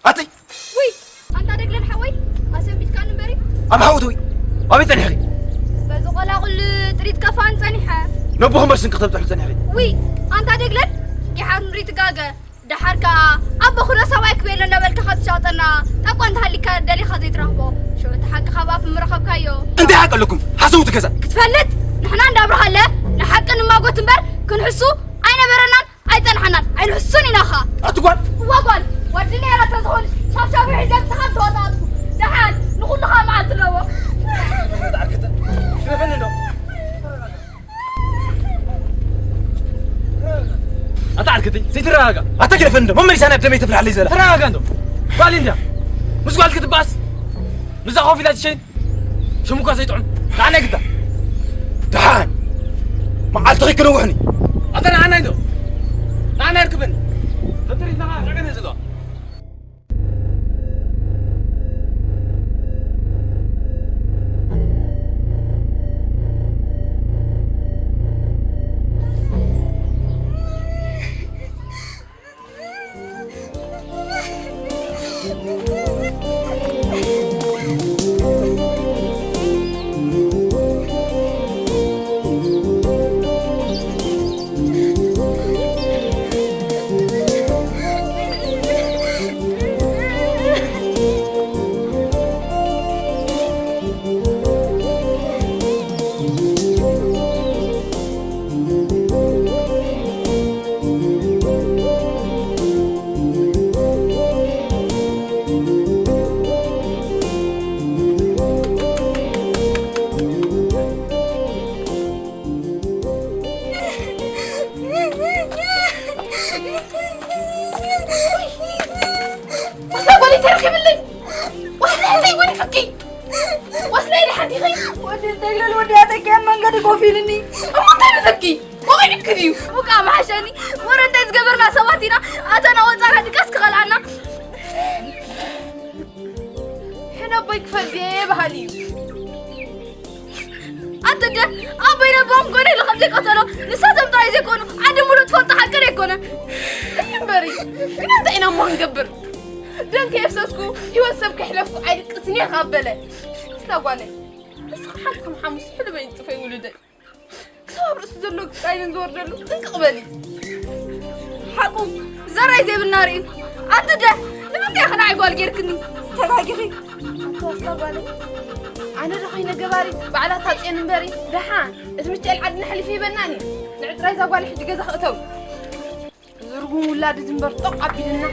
ኣቲ ውይ ኣንታ ደግለል ሓወይ ኣሰንቢትካ ንበሪ ኣብ ሓውት ውይ ኣበይ ጸኒሕኺ በዚ ቆላቁል ጥሪት ከፋን ጸኒሐ ነቦኹም በርስን ክተብጽሑ ጸኒሕኺ ውይ ኣንታ ደግለል ጊሓት ምሪ ትጋገ ደሓር ከኣ ኣቦ ኩሎ ሰብኣይ ክቤሎ እንዳበልካ ካብ ትሻጠና ጠቋ እንተሃሊካ ደሊኻ ዘይትረኽቦ ሽዑ እቲ ሓቂ ካብ ኣፍ ምረኸብካዮ እንታይ ሓቂ ኣለኩም ሓሰውቲ ገዛ ክትፈልጥ ንሕና እንዳብርሃለ ንሓቂ ንማጎት እምበር ክንሕሱ ኣይነበረናን ኣይጸንሓናን ኣይንሕሱን ኢና ኸኣ ኣቲ ጓል እዋ ጓል ዋዲ ነይራ ተዝኾንስ ሻብሻብ ሒዘ ምሳኻ ምተዋጣጥኩ ደሓን ንኹሉ ኸኣ መዓልቲ ኣለዎ ኣታ ዓርክቲ ዘይትረጋጋ ኣታ ግደፈኒ እንዶ መመሊሳ ናብ ደመይ ተፍልሓለይ ዘላ ተረጋጋ እንዶ ጓል እንድያ ምስ ጓል ክትባኣስ ንዛ ኮፍ ኢላ ትሸይን ሽሙ እኳ ዘይጥዑም ንዓና ይግዳ ደሓን መዓልትኺ ክነውሕኒ ኣታ ንዓና እንዶ ንዓና ይርክበኒ ተትሪትና ርዕነ ዘለዋ ወስለ ጓለይ ተረኺብለይ ወስለ እንታይ ጎዲፍኪ ወስለ ኢለ ሓንቲኺ ወዲ ተግለል ወዲ ኣተኪያን መንገዲ ኮፍ ኢልኒ እሞ እንታይ ብለኪ ወቒዕክ ድዩ እሞ ከዓ መሓሸኒ ወረ እንታይ ዝገበርና ሰባት ኢና ኣተና ወፃና ድቃስ ክኸልኣና ሕነ ኣቦይ ክፈል ድየ በሃሊ እዩ ኣትደ ኣቦይ ነቦም ጎነ ኢሉ ከም ዘይቀተሎ ንሳቶም ጥራይ ዘይኮኑ ዓዲ ሙሉእ ትፈልጦ ሓቂ ዘይኮነ እምበሪ ግን እንታይ ኢና እሞ ክንገብር ደም ከየፍሰስኩ ህይወት ሰብ ከሕለፍኩ ኣይድቅስን እየ ካብ በለ ስላ ጓለይ ንስኺ ሓንቲ ከም ሓሙስ ሕልበይ ንጥፈይ ውልደይ ክሳብ ኣብ ርእሱ ዘሎ ቃይልን ዝወርደሉ ጥንቅቕ በሊ ሓቁ ዘራይ ዘይብልና ርእዩ ኣንትደ ንምንታይ ኸ ንዓይ ጓል ጌርክኒ ተጋጊኺ ኣንተዋስታ ጓለይ ኣነ ዶ ኸይነ ገባሪ ባዕላ ታፅየን እምበሪ ደሓ እቲ ምቸል ዓድና ሕሊፍ ይበናን እዩ ንዕጥራይ እዛ ጓል ሕጂ ገዛ ክእተው ዝርጉም ውላድ ዝንበር ጦቕ ኣቢልና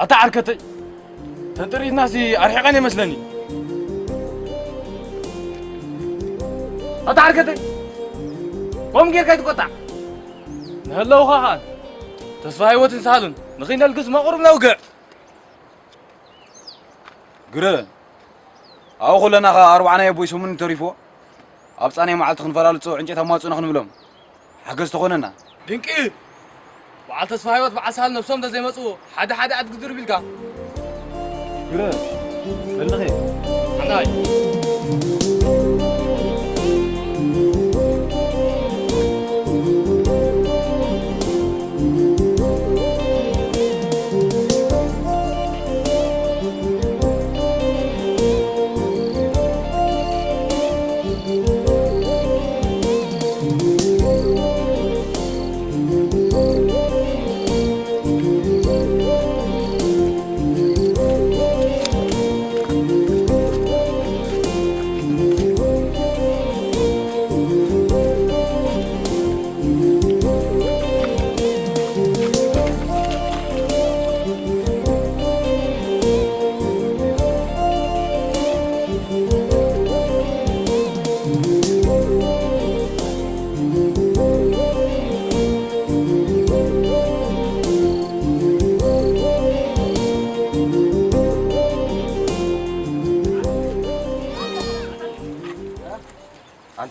ኣታ ዓርከተይ ተን ጥሪትናሲ ኣርሒቐን ይመስለኒ ኣታ ዓርከተይ ከም ጌርካ ይትቆጣዕ ንህለውኻ ኸኣ ተስፋ ህይወትን ሳሉን ንኺነልግስ መቑርብ ነውግዕ ግረ ኣብኡ ኩለና ኸኣ ኣርባዕናይ ኣቦይ ሰሙን ተሪፍዎ ኣብ ጻናይ መዓልቲ ክንፈላልጾ ዕንጨት ኣማጽኡና ክንብሎም ሓገዝ ተኾነና። ድንቂ! በዓል ተስፋ ህይወት በዓል ሳህል ነብሶም እንተዘይመጽኡ ሓደ ሓደ ኣድጊ ድርብ ኢልካ። ግረ በልኸ። ሓናይ።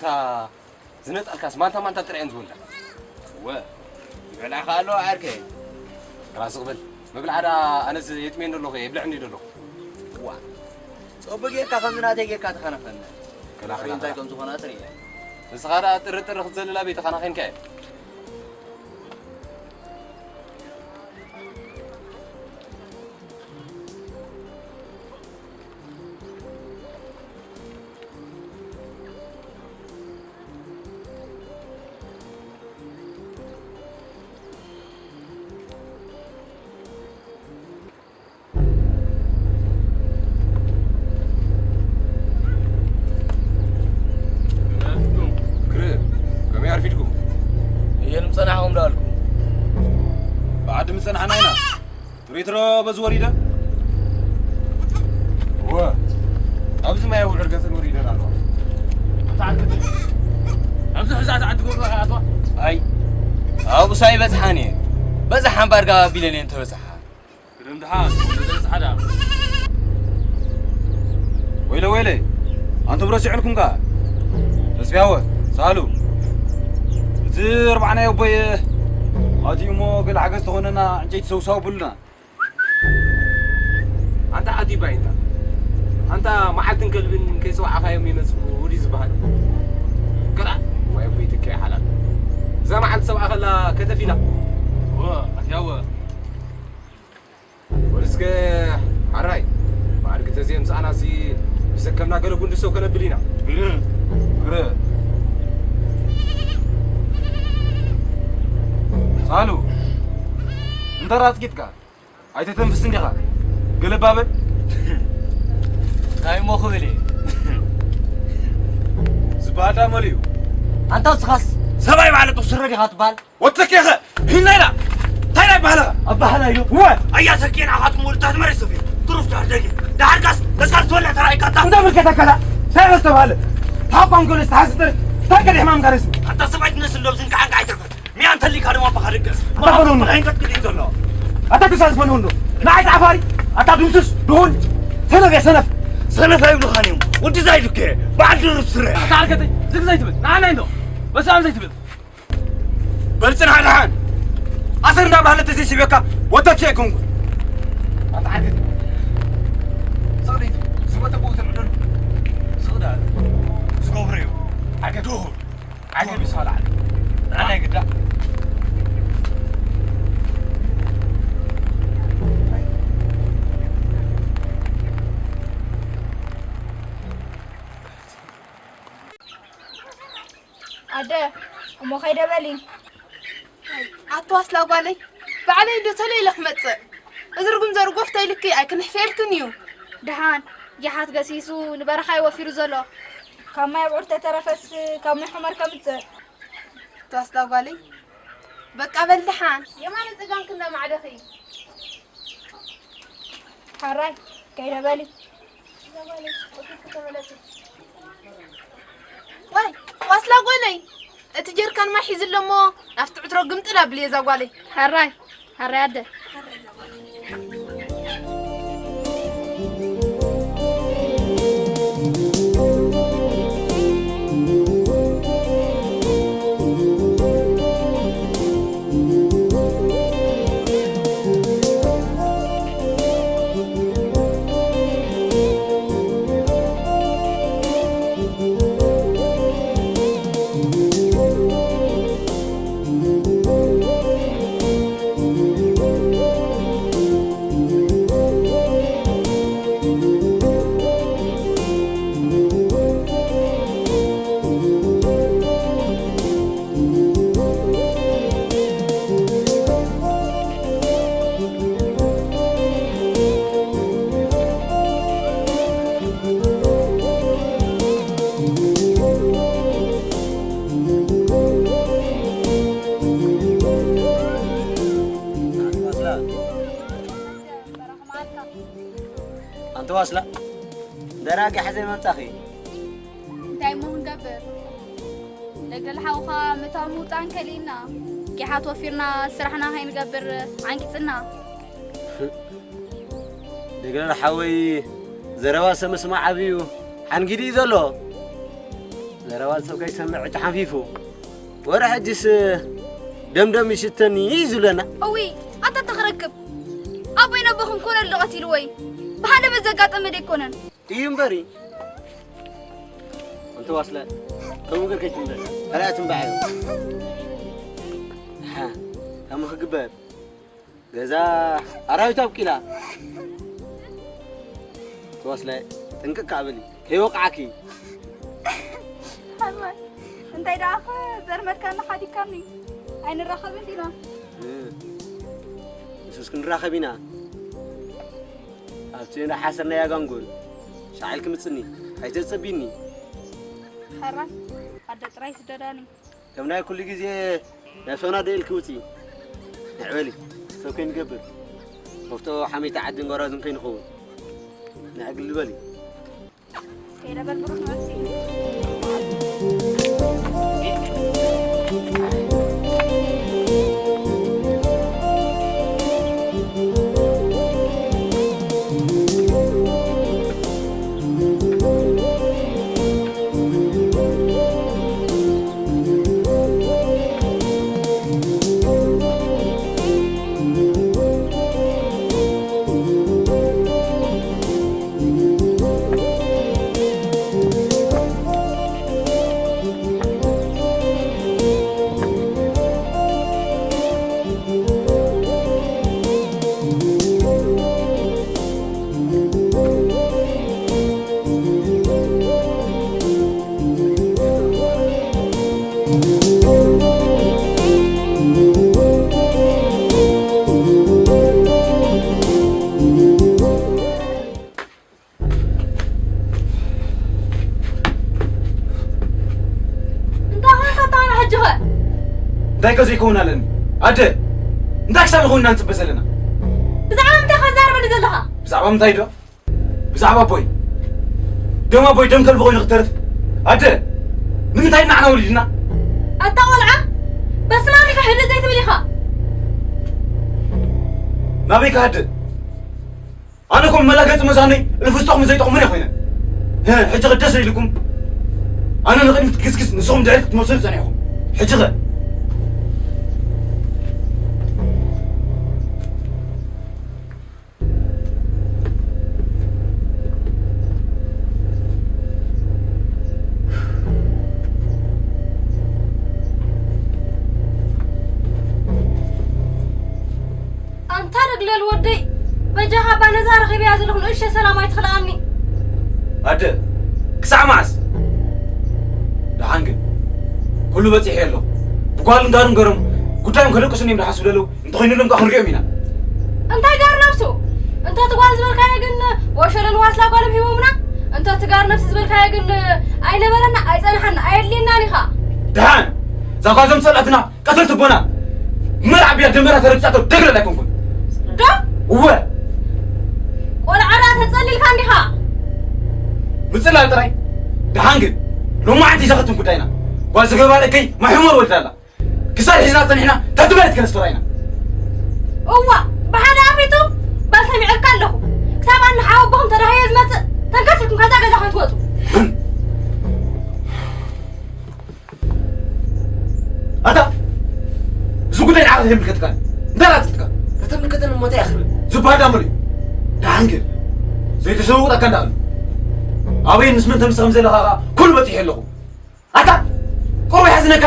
እታ ዝነጻልካስ ማንታ ማንታ ጥራይ እየን ዝወልዳ። እወ፣ ይበልዓኻ ኣለዋ ዓርከይ። ራስቕ በል። ምብላዕ ደኣ ኣነስ የጥሜኒ ኣለኹ፣ የብልዕኒ ዶ ኣለኹ? እዋ፣ ጸቡቕ ጌርካ ከምዚ ናተይ ጌርካ ተኸናኸና። ከላ፣ ከላ፣ እንታይ ከላ። ከም ዝኾና ትርኢ። ንስኻ ደኣ ጥርጥር ክትዘልላ ቤትኻ ናኸንካ እየ። ከመይ ኣርፊድኩም? እየ፣ ንምጸናሕኩም ደኣልኩ። ብዓዲ ምጸናሕና ኢና። ትሪትሮ በዚ ወሪደ? እወ፣ ኣብዚ ማይ ውዕር ገጽን ወሪደን ኣለዋ። ኣብዚ ሕዛት ዓዲ ጎዶ ኣትዋ? ኣይ፣ ኣብኡስ ኣይበጽሓን እየ። በዛ ሓምባር ጋብ ኣቢለን እየን ተበጽሓ። ግርም ድሓን፣ ወደ ዘበጽሓ ደኣ። ወይለ፣ ወይለ፣ ኣንቱም ረሲዕልኩም ከኣ። ተስፊያወ፣ ሳሉ፣ እቲ ኣርባዕናይ ኣቦይ ኣትዩሞ ገለ ሓገዝ ተኾነና ዕንጨይቲ ሰውሳው ብሉና። ኣንታ ዓዲ ባይንታ፣ ኣንታ መዓልትን ከልብን ከይሰዋዕኻዮም ይመጽኡ ድዩ ዝበሃል? ከላ፣ ዋይ ኣቦይ ትከይ ሓላል። እዛ መዓልቲ ሰብኣ ከላ ከተፊና። እወ፣ ኣትያወ። ወልስከ ሓራይ፣ ብኣድጊ ተዘየምጻእናሲ ብሰከምና ገለ ጉንዲ ሰው ከነብል ኢና። ግረ፣ ግረ። ሳሉ፣ እንተ ራጽጊትካ ኣይተተንፍስን ዲኻ? ገለ ባበል? እንታይ እሞ ክብል እየ? ዝበሃል ዳ መሊኡ? ኣንታ ንስኻስ ሰብኣይ ማለት ስረ ዲኻ ትበሃል? ወትለክ ኢኸ ሂና ኢላ እንታይ ናይ ባህልኻ? ኣባህላ ኢሉ። እወ። ኣያ ሰኪን ኣኻትኩም ወልታት መሬት ሰፊ ትሩፍ ዳር ደጊ ዳርካስ ለስካር ትወልዕ ተራእይካ ኣታ። እንዳ ምልከታ ከላ እንታይ በስተባለ? ታቋም ከሎ ዝተሓስጥር እንታይ ቀደ ሕማም ጋር እስሚ? ኣታ ሰብኣይ ትነስል ዶብ ዝንካዓንካ ኣይተርፈ። ሚያ እንተሊካ ድማ ኣባኻ ደገስ። ኣታ ፈነው። ኣባኻ ይንቀጥቅጥ እዩ ዘሎ። ኣታ ትሳዝ ፈነው እንዶ። ንዓይ ጻፋሪ። ኣታ ድምስስ ድሁል ሰነፍ እየ ሰነፍ። ሰነፍ ኣይብሉኻን እዮም። ወዲ ዛይዱከ በዓል ድርብ ስረ። ኣታ ዓርከተይ ዝግ ዘይትብል ንዓና እንዶ በሰላም ዘይትብል። በል ጽናሕ ደሓን። ኣሰር እንዳባህለ ተዘይሲበካ ወተኪ ኣይኮንኩ። ኣታ ዓርከተይ ስቕ ዘይትብል ዝመተ ብኡ ትልዕለሉ። ስቕ ደኣ ዝገብሮ እዩ። ዓርከተይ ዓርከተይ ምሳላ ዓርከተይ ንዓና ይግዳእ። ኣደ፣ እሞ ከይደ በሊ። ኣቲ ዋስላ ጓለይ፣ ባዕለይ እንዶ ተለይለ ክመጽእ። እዚ ርጉም ዘርጎፍ ተይልኪ ኣይክንሕፍኤልክን እዩ። ደሓን፣ ጊሓት ገሲሱ ንበረኻ እዩ ወፊሩ ዘሎ። ካብ ማይ ኣብዑር ተተረፈስ ካብ ማይ ሑመር ከምጽእ። ኣቲ ዋስላ ጓለይ፣ በቃ በል ደሓን። የማነ ጸጋምኪ እንዳማዕደኺ። ሓራይ፣ ከይደ በሊ። ዋይ፣ ዋስላ ጓለይ፣ እቲ ጀርካን ማይ ሒዝለ እሞ ናብቲ ዕትሮ ግምጥል ኣብልየ እዛ ጓለይ። ሓራይ፣ ሓራይ ኣደ። ኣንቲ ዋስላ፣ ደራጊ ሓዘይ መምጻኺ። እንታይ እሞ ክንገብር? ደገል ሓውኻ ምእታውን ምውጻእን ከሊእና። ጊሓት ወፊርና ስራሕና ከይንገብር ዓንቂጽና። ደገል ሓወይ፣ ዘረባ ሰብ ምስማዕ ዓብዩ ሓንጊዱ እዩ ዘሎ። ዘረባ ሰብ ከይሰምዕ ዕጭ ሓንፊፉ። ወረ ሕጅስ ደምደም ይሽተኒ እዩ ዝብለና። እዊ፣ ኣታ ተኽረክብ። ኣቦይ ነቦኹም ኮነ ልደቐት ኢሉ ወይ ብሓንደበት ዘጋጠመ ደይኮነን። እዩ እምበሪ። ኣንቲ ዋስለ፣ ከምኡ ገር ከይትንበር። ካልኣት እምበዓዮ። ሓ፣ ከምኡ ክግበር። ገዛ ኣራዊት ኣብቂላ። ተወስለ፣ ጥንቅቅ ከኣ በሊ፣ ከይወቅዓኪ። ሓራይ፣ እንታይ ደኣ እኮ ዘርመድካኒ ሓዲግካኒ። ኣይንራኸብን ዲና? እ፣ ንሱስ ክንራኸብ ኢና። ኣብቲ እንዳ ሓሰርናያ ጋንጎል፣ ሻዕል ክምጽኒ፣ ኣይተጸቢኒ። ሓራይ፣ ኣደ ጥራይ ስደዳኒ። ከም ናይ ኩሉ ግዜ ነብሰና ዶ ኢልኪ ውጺ? ንዕ በሊ፣ ሰብ ከይንገብር። መፍቶ ሓሜታ ዓድን ጎራዙን ከይንኸውን። ንዕ ግል በሊ። ከይደ በል ብሩኽ መሲ። እንታይ ኾንካ ኣታ ሕጂ ኸ? እንታይ ከ ዘይከውን ኣለኒ? ኣደ፣ እንታይ ክሳብ ይኸውን ኢና ንጽበ ዘለና? ብዛዕባ ምንታይ ኸ ትዛረበኒ ዘለኻ? ብዛዕባ ምንታይ ዶ? ብዛዕባ ኣቦይ። ደም ኣቦይ ደም ከልቢ ኮይኑ ክተርፍ። ኣደ፣ ንምንታይ ንዓና ወሊድና? ኣታ ቆልዓ፣ በስማም ኢኻ ሕልእ ዘይትብል ኢኻ። ናበይ ከ ኣደ? ኣነ እኮ መላገጺ መዛነይ እልፍስቶኹም ዘይጠቕሙን እየ ኮይነ። ህ፣ ሕጂ ኸ ደስ ኢልኩም? ኣነ ንቕድሚት ክትግስግስ፣ ንስኹም ድሕሪት ክትመልሱኒ ጸኒሕኩም። ሕጂ ኸ? ኣንታ ደግለል ወደይ፣ በጃኻ እባ ነዛ ረኺበያ ዘለኹ ንእሽተይ ሰላም ኣይትኽልኣኒ። ኣደ፣ ክሳዕ መዓስ? ደሓን ግን፣ ኩሉ በጺሐ ኣለኹ። ብጓልን ጋርን ገሮም ጉዳዮም ከደቅሱኒ እዮም ደሓን ዝብሉ ኣለዉ። እንተኾይኑሎም ከኣ ክንሪኦም ኢና። እንታይ ጋር ነብሱ? እንተ እቲ ጓል ዝበልካዮ ግን ወሸለን ዋስላ ጓሎም ሂቦምና። እንተ እቲ ጋር ነብሲ ዝበልካዮ ግን ኣይነበረና፣ ኣይጸንሓና፣ ኣየድልየናን ኢኻ። ደሓን፣ እዛ ጓል እዞም ጸላእትና ቀተልቲ ኣቦና መርዓ ብያ ደመራ ተረግጻቶ ደግለል ኣይኮንኩን። ዶ? እወ። ቆልዓ ደኣ ተጸሊልካ እንዲኻ። ምጽላል ጥራይ። ደሓን ግን፣ ሎማዓንቲ ይዘኸትም ጉዳይና። ጓል ዝገባለከይ ማይ ሕሞር ወልዳ ኣላ። ክሳብ ሒዝና ጸኒሕና፣ ተትመሬት ከነስፈራ ኢና። እዋ፣ ብሓደ ኣፊቱ በል ሰሚዐልካ ኣለኹ። ክሳብ ኣነ ሓወቦኹም ተዳህዮ ዝመጽእ፣ ተንከስ ኢልኩም ካብዛ ገዛ ከይትወጹ። ኣታ፣ እዚ ጉዳይ ንዓኻ ዘይምልከትካ እዩ። እንታይ ላጽቅትካ? ተተምልከተኒ እሞ እንታይ እያ ክብል? ዝበሃል ዳሞ እዩ። ደሓን ግን፣ ዘይተሸውጠካ እንዳኣሉ። ኣበይን ምስ መን ተምስኸም ዘለኻ ኸኣ ኩሉ በጺሐ ኣለኹ። ኣታ፣ ቆርቦ ይሓዝነካ?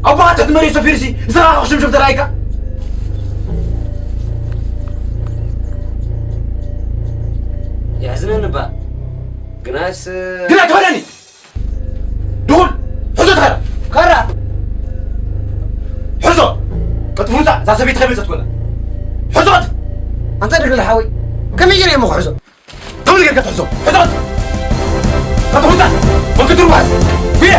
ኣቦኻ ትሕቲ መሬት ሰፊሩሲ፣ ንስኻ ኸኣ ክሽምሸም ተራእይካ? የሕዝነኒ እባ። ግናስ፣ ግና ትበለኒ! ድኹል! ሕዞ እቲ ካራ! ካራ! ሕዞ! ቀልጥፍ ውጻእ! እዛ ሰበይቲ ከመይ ዘትኮና? ሕዞ ቀልጥፍ! ኣንታ ድግል ሓወይ፣ ከመይ ገይረ እሞ ክሕዞ? ከመይ ገይርካ ትሕዞ? ሕዞ ቀልጥፍ! ቀልጥፍ ውጻእ! ወንክትር ውሓዝ! ጉየ!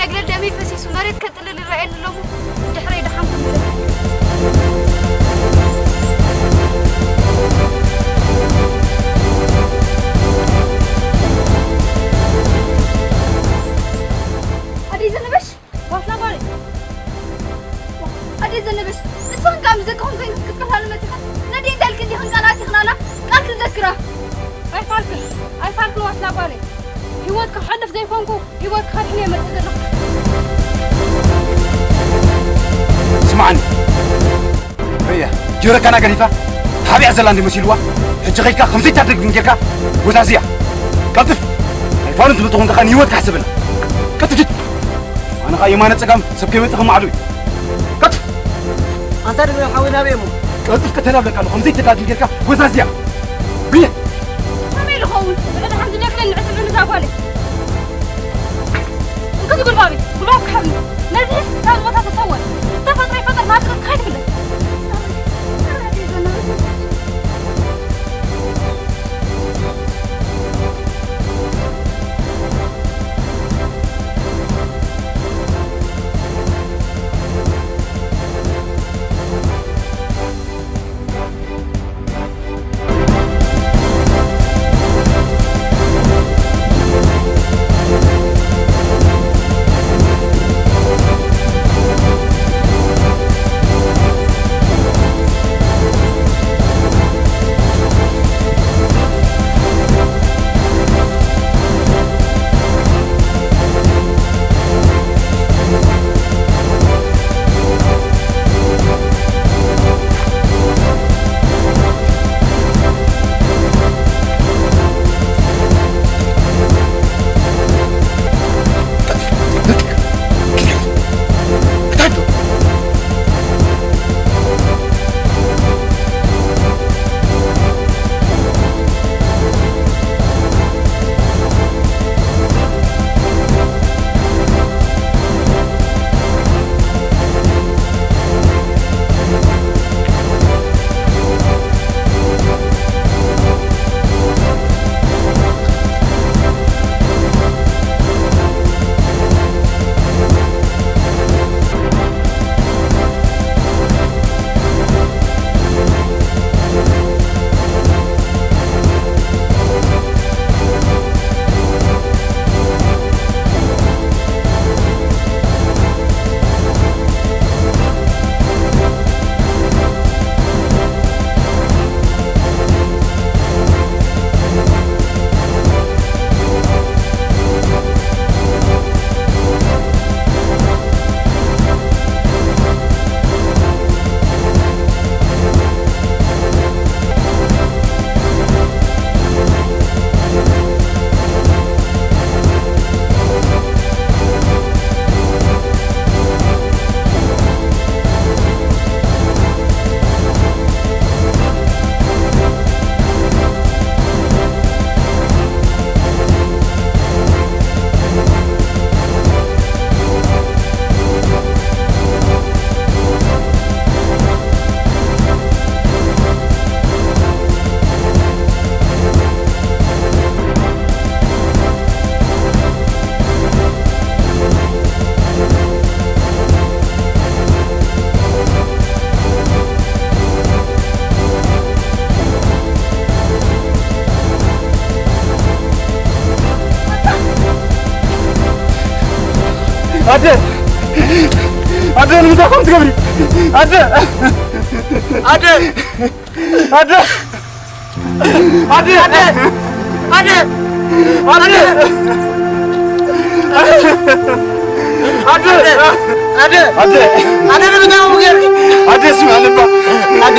እግረ ደመይ ፈሲሱ መሬት ከጥልል ይረኣየኒ ኣሎ እሞ ድሕረይ ደሓንኩም ንበል። ኣደይ ዘነበሽ፣ ዋስላ ጓለይ። ኣደይ ዘነበሽ፣ ንስኽን ከኣ ምስ ደቅኹም ኮይንክን ክትቅተላ መጺኽን። ነዲኣ እንዳልክን ዲኽን ቃል ኣቲኽናላ? ቃል ክንዘክራ። ኣይፋልክን፣ ኣይፋልክን ዋስላ ጓለይ። ህይወት ከሕልፍ ዘይኮንኩ፣ ህይወት ከድሕን እየ መጽእ ዘለኹ። ስምዓኒ። ርእያ፣ ጀረካና ገዲፋ፣ ተሓቢኣ ዘላ እንዲ መሲልዋ፣ ሕጂ ኸይድካ ከምዘይታደግን ጌርካ፣ ወዛዝያ። ቀልጥፍ! ኣይፋሉን ትብል ተኾንካ ኸኣ ንህይወትካ ሕሰበላ። ቀልጥፍ! ኣነ ኸኣ የማነ ጸጋም ሰብ ከይመጽእ ከማዕዶ እዩ። ቀልጥፍ! ኣንታ ድብረ ሓወይ ናበይ እሞ? ቀልጥፍ ቅተላ እብለካ ኣለኹ፣ ከምዘይተጋድል ጌርካ ወዛዝያ። ብየ! ከመይ ኢሉ ኸውን? ብዕዳ ሓንቲ ደክለን ንዕስብ ንዛ ጓለይ። እንክዚ ጉልባበይ፣ ጉልባብ ክሓብኒ። ነዚ ካብ ቦታ ተሰወር። ዝተፈጥረ ይፈጠር፣ ናብ ጥቕስ ከይትፍለጥ። ኣደ! ኣደ፣ ንምንታይ ከምኡ ትገብሪ? ኣደ! ኣደ! ኣደ! ኣደ! ኣደ! ኣደ! ኣደ! ኣደ! ኣደ! ኣደ! ኣደ! ኣደ! ንምንታይ ከምኡ ጌርኪ? ኣደ፣ ስምዓኒ እባ። ኣደ!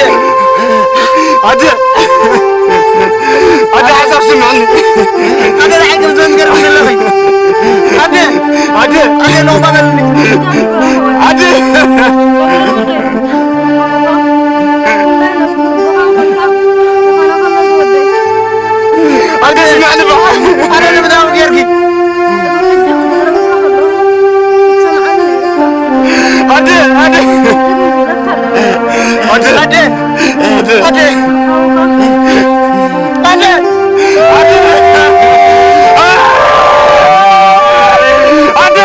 ኣደ! ኣደ፣ ሓሳብ ስምዓኒ። ኣደ፣ ንዓይ ከም ዝንገር ዘለኺ። ኣደ! ኣደ! ኣደ፣ ነውባ በልኒ። ኣደ! ኣደ፣ ስምዓኒ እባ። ኣደ፣ ንምንታይ ከምኡ ጌርኪ? ኣደ፣ ኣደ። ኣደ። ኣደ። ኣደ። ኣደ። ኣደ። ኣደ።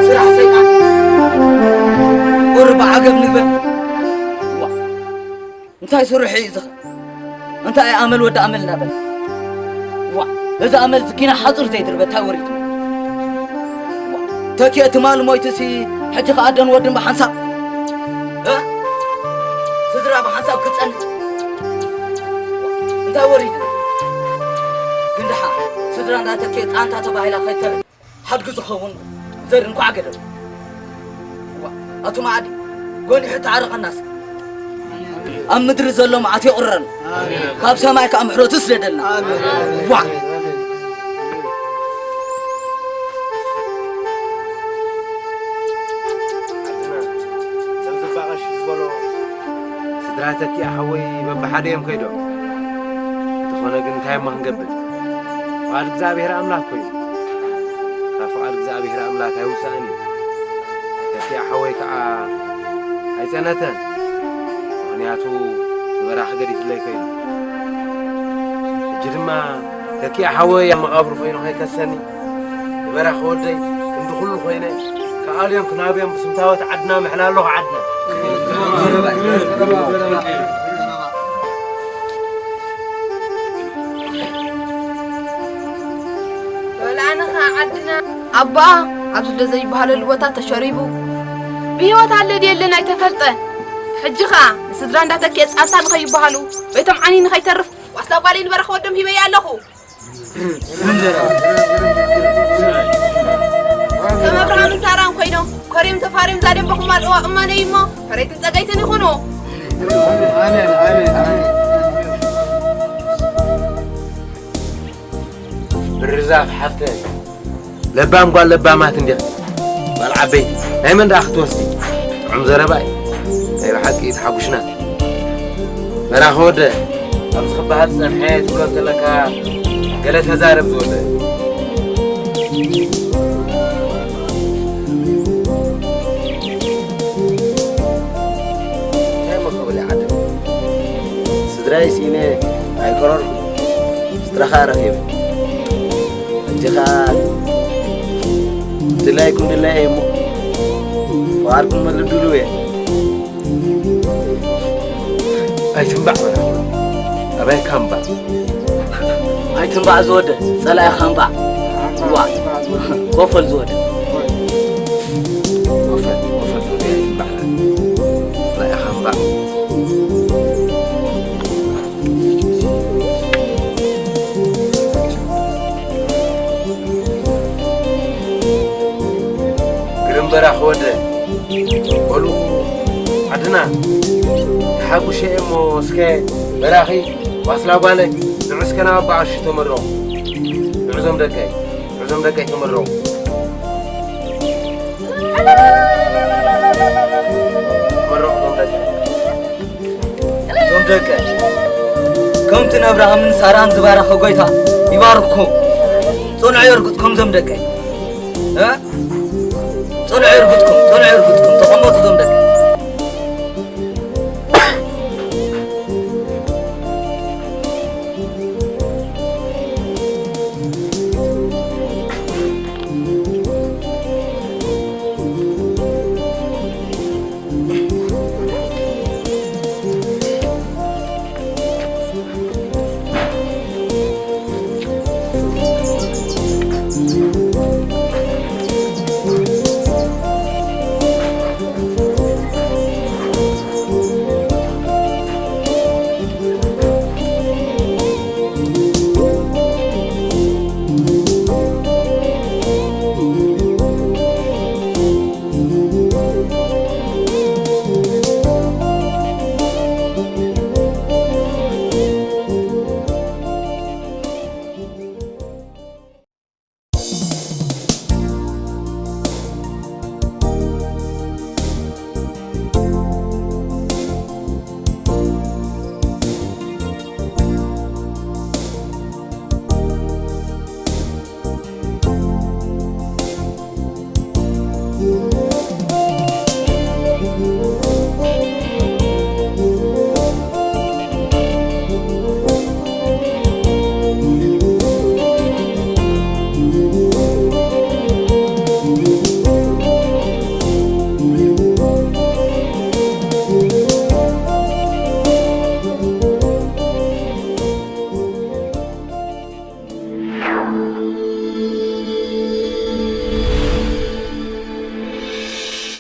ስራሕ ሰይጣን። ቁርብ ዓገብ ንግበር። ዋ፣ እንታይ ስርሑ እዩ ዝኸ? እንታይ ኣመል ወዲ ኣመል እናበለ? ዋ፣ እዚ ኣመል ዝኪና ሓጹር ዘይድርበ እንታይ ወሪዱ? ዋ፣ ተኪኦ ትማል ሞይቱሲ ሕጂ ከኣ ኣደን ወድን ብሓንሳብ? እ? ስድራ ብሓንሳብ ክጸንት? እንታይ ወሪዱ? ግን ደሓ ስድራ እንዳተኪኦ ጣንታ ተባሂላ ከይተረ ሓድጊ ዝኸውን ዘር እንኳዕ ገደሉ። ዋ፣ ኣቱም ዓዲ ጎኒሑ ተዓረቐናስ፣ ኣብ ምድሪ ዘሎ መዓት የቑርረና፣ ካብ ሰማይ ከኣ ምሕረቱ ስደደልና። ዋ። ዓድና፣ ከም ዝባቐሽ ዝበሎ ስድራ ተኪኣ ሓወይ በብሓደ እዮም ከይዶም። እንተኾነ ግን እንታይ እሞ ክንገብር? ፍቓድ እግዚኣብሔር ኣምላኽ ኮይኑ። ካብ ፍቓድ እግዚኣብሔር ኣምላኽ ኣይውጻእን እዩ። ተኪኣ ሓወይ ከዓ ኣይጸነተን። ምኽንያቱ ንበራኺ ገዲፍለይ ኮይኑ። ሕጂ ድማ ተኪኣ ሓወይ ኣብ መቓብር ኮይኑ ከይከሰኒ፣ ንበራኺ ወደይ ክንዲ ኩሉ ኮይነ፣ ከኣልዮም ክናብዮም ብስምታወት ዓድና ምሕላ ኣለኹ ዓድና። ወላ ኣነ ኸዓ ዓድና ኣቦኣ ኣብ ስደት ዘይበሃለሉ ቦታ ተሸሪቡ ብህይወት ኣሎ ድየለን ኣይተፈልጠን። ሕጂ ኸዓ ንስድራ እንዳተክኤ ጻንታ ንኸይበሃሉ ቤቶም ዓንዩ ንኸይተርፍ ዋስታ ጓለይ ንበረኸ ወዶም ሂበያ ኣለኹ። ከም ኣብርሃምን ሳራን ኮይኖም ኮርዮም ተፋርዮም ዛደንበኹም ኣልዋ እማነይ እሞ ፈረይትን ጸገይትን ይኹኑ። ብርዛፍ ሓፍተ ለባም ጓል ለባማት እንዲያ ጓል ዓበይቲ ናይ መን ደኣ ክትወስዲ? ጥዑም ዘረባ እዩ። ናይ ብሓቂ ተሓጉሽና። መራኺ ወደ ኣብዚ ክበሃል ዝጸንሐ ትብሎ ዘለካ ገለ ተዛረብ ዝወደ። እንታይ እሞ ክብል ይዓድም? ስድራይ ስኢነ ኣይቀረርኩ። ስድራኻ ረኺበ። ሕጂ ኸኣ ድላይኩም ድላይ እየ እሞ ፍቓድኩም መልስ ድሉው እየ። ኣይትንባዕ በላ። ኣባይ ካምባ። ኣይትንባዕ ዝወደ ጸላኢ ካምባ። ዋ። ኮፈል ዝወደ። ኮፈል፣ ኮፈል ዝወደ ኣይትንባዕ። ጸላኢ ካምባ። ግርም በራኺ ወደ በሉ ዓድና ተሓጉሸ እየ እሞ እስከ በራኺ ዋስላ ጓለይ ንዑ እስከ ናብ ኣባ ዓሹ ተመረቑ። ንዑ ዞም ደቀይ፣ ንዑ ዞም ደቀይ ተመረቑ። ተመረቑ ዞም ደቀይ። እዞም ደቀ ከምቲ ንኣብርሃምን ሳራን ዝባረኸ ጎይታ ይባርኽኩም። ጽንዑ የርግጽኩም እዞም ደቀይ። እ? ጽንዑ የርግጽኩም፣ ጽንዑ የርግጽኩም።